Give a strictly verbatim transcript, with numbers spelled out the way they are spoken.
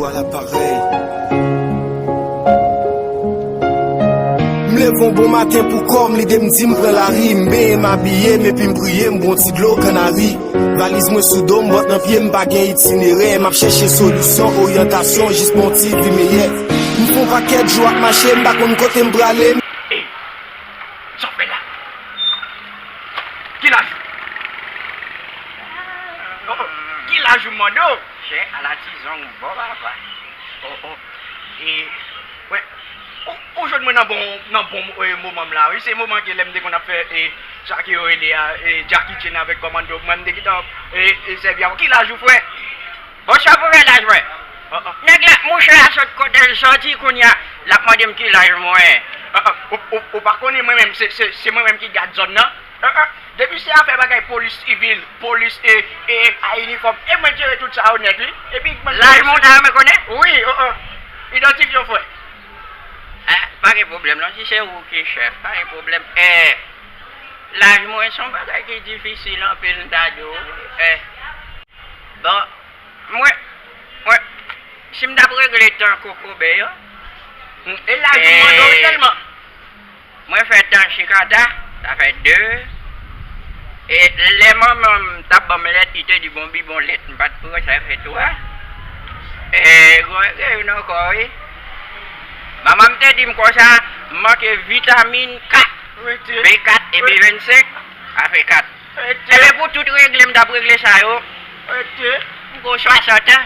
À l'appareil. M leve yon bon maten pou kò m, lide m di m pran lari, m benyen m abiye m epi m priye, m bwè yon ti dlo kannari. Valiz mwen sou do m, bòt nan pye m, pa gen itinerè, m ap chèche solisyon, oryantasyon, jis pou yon ti vi meyè. M fè yon pakèt jou ap mache, m pa konn kote m prale. Ey, sa w fè la? Ki laj ou? Oh, oh, ki laj ou m mande w? Chen alatizong, bon papa. Oh, oh. E, wè, ou, ou jwenn mwen nan bon, nan bon, e, moman m la, wi. Se moman ke lè m te konn ap fè, e, sa ke yo rele a, e, Jackie Chan avèk Commando. Mwen, m te gentan, e, e, sèvi avè w. Ki laj ou, frè? Bon, sa pou fè laj mwen. Oh, oh. Nèg la, mouche a sot kote l soti, kounye a, l ap mande m ki laj mwen. Oh, oh. Ou, ou, ou pa konnen mwen menm, se, se, se mwen menm ki gad zòn nan. Ah, ah. Depi se afè bagay polis sivil, polis e, e, a inifòm, e mwen jere tout sa yo nèt, wi. Epi mwen... Laj mwen ta renmen konnen? Wi, oh, oh. Idantifye w, frè. Ah, pa gen pwoblèm, non. Si se ou ki chèf, pa gen pwoblèm. Eh, laj mwen se yon bagay ki difisil anpil, m ta di w. Eh. Bon, mwen, mwen, si m t ap regle tan kokobe yo, e laj ou mande w sèlman. Mwen fè tan chikata, sa fè de. E lè manman m t ap ban m lèt, li te di bon bibon lèt, m pa t pran, sa fè twa. E gwo gen youn ankò, wi. Manman m te di m konsa, m manke vitamin kat, B kat e B vennsenk, sa fè kat. Ebyen, pou tout regle m t ap regle sa yo, m gen swasant an.